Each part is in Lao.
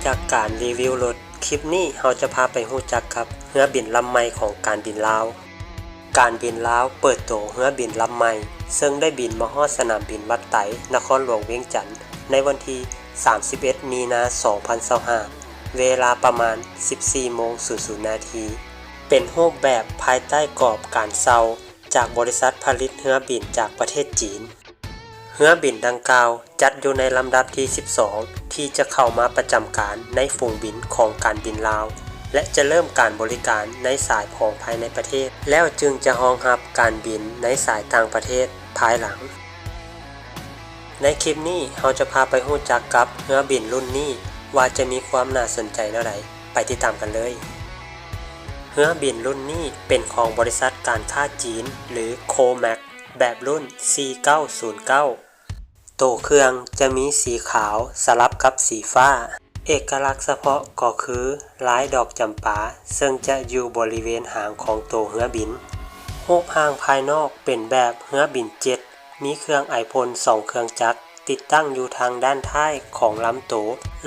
ຈາກການຣີວິວລົດ, ຄລິບນີ້ເຮົາຈະພາໄປຮູ້ຈັກກັບເຮືອບິນລຳໃໝ່ຂອງການບິນລາວ. ການບິນລາວເປີດໂຕເຮືອບິນລຳໃໝ່ ເຊິ່ງໄດ້ບິນມາຮອດສະໜາມບິນວັດໄຕ ນະຄອນຫຼວງວຽງຈັນ ໃນວັນທີສາມສິບເອັດ ມີນາ ສອງພັນຊາວຫ້າ ເວລາປະມານ ສິບສີ່ໂມງສູນນາທີ, ເປັນຮູບແບບພາຍໃຕ້ກອບການເຊົ່າຈາກບໍລິສັດຜະລິດເຮືອບິນຈາກປະເທດຈີນ. ເຮືອບິນດັ່ງກ່າວຈັດຢູ່ໃນລຳດັບທີສິບສອງ ທີ່ຈະເຂົ້າມາປະຈຳການໃນຝູງບິນຂອງການບິນລາວ ແລະ ຈະເລີ່ມການບໍລິການໃນສາຍຂອງພາຍໃນປະເທດ ແລ້ວຈຶ່ງຈະຮອງຮັບການບິນໃນສາຍຕ່າງປະເທດພາຍຫຼັງ. ໃນຄລິບນີ້ເຮົາຈະພາໄປຮູ້ຈັກກັບເຮືອບິນລຸ້ນນີ້ ວ່າຈະມີຄວາມໜ້າສົນໃຈແນວໃດ, ໄປຕິດຕາມກັນເລີຍ. ເຮືອບິນລຸ້ນນີ້ເປັນຂອງບໍລິສັດການຄ້າຈີນ ຫຼື ໂຄແມັກ ແບບລຸ້ນ ສີ່ເກົ້າສູນເກົ້າ. ໂຕເຄື່ອງຈະມີສີຂາວສະຫຼັບກັບສີຟ້າ. ເອກະລັກສະເພາະກໍຄືລາຍດອກຈຳປາ ເຊິ່ງຈະຢູ່ບໍລິເວນຫາງຂອງໂຕເຮືອບິນ. ຮູບຮ່າງພາຍນອກເປັນແບບເຮືອບິນເຈັດ, ມີເຄື່ອງໄອພົນສອງເຄື່ອງຈັກ ຕິດຕັ້ງຢູ່ທາງດ້ານທ້າຍຂອງລຳໂຕ,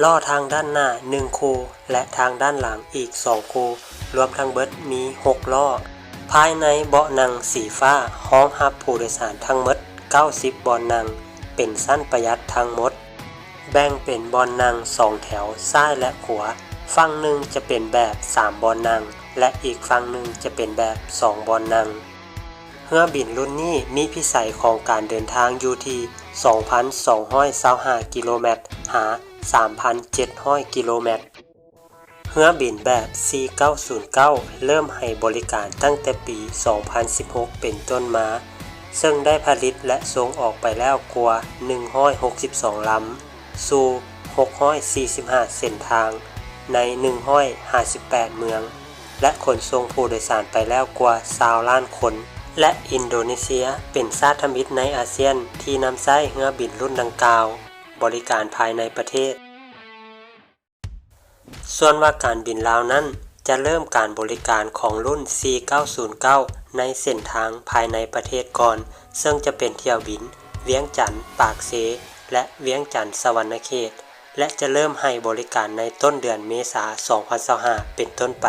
ລໍ້ທາງດ້ານໜ້າໜຶ່ງຄູ່ ແລະ ທາງດ້ານຫຼັງອີກສອງຄູ່, ລວມທັງເບິດມີຫົກລໍ້. ພາຍໃນເບາະນັ່ງສີຟ້າຮອງຮັບຜູ້ໂດຍສານທັງໝົດເກົ້າສິບບ່ອນນັ່ງ ເປັນຊັ້ນປະຢັດທັງໝົດ, ແບ່ງເປັນບ່ອນນັ່ງສອງແຖວຊ້າຍ ແລະ ຂວາ, ຝັ່ງໜຶ່ງຈະເປັນແບບສາມບ່ອນນັ່ງ ແລະ ອີກຝັ່ງໜຶ່ງຈະເປັນແບບສອງບ່ອນນັ່ງ. ເຮືອບິນລຸ້ນນີ້ມີພິໄສຂອງການເດີນທາງຢູ່ທີ່ສອງພັນສອງຮ້ອຍຊາວຫ້າກິໂລແມັດ ຫາ ສາມພັນເຈັດຮ້ອຍກິໂລແມັດ. ເຮືອບິນແບບ ສີ່ເກົ້າສູນເກົ້າ ເລີ່ມໃຫ້ບໍລິການຕັ້ງແຕ່ປີສອງພັນສິບຫົກເປັນຕົ້ນມາ, ເຊິ່ງໄດ້ຜະລິດ ແລະ ສົ່ງອອກໄປແລ້ວກວ່າໜຶ່ງຮ້ອຍຫົກສິບສອງລຳ ສູ່ຫົກຮ້ອຍສີ່ສິບຫ້າເສັ້ນທາງ ໃນໜຶ່ງຮ້ອຍຫ້າສິບແປດເມືອງ ແລະ ຂົນສົ່ງຜູ້ໂດຍສານໄປແລ້ວກວ່າຊາວລ້ານຄົນ ແລະ ອິນໂດເນເຊຍເປັນຊາດທຳອິດໃນອາຊຽນທີ່ນຳໃຊ້ເຮືອບິນລຸ້ນດັ່ງກ່າວບໍລິການພາຍໃນປະເທດ. ສ່ວນວ່າການບິນລາວນັ້ນຈະເລີ່ມການບໍລິການຂອງລຸ້ນ ສີ່ເກົ້າສູນເກົ້າ ໃນເສັ້ນທາງພາຍໃນປະເທດກ່ອນ, ເຊິ່ງຈະເປັນຖ້ຽວບິນວຽງຈັນ-ປາກເຊ ແລະ ວຽງຈັນ-ສະຫວັນນະເຂດ ແລະ ຈະເລີ່ມໃຫ້ບໍລິການໃນຕົ້ນເດືອນເມສາ ສອງພັນຊາວຫ້າ ເປັນຕົ້ນໄປ.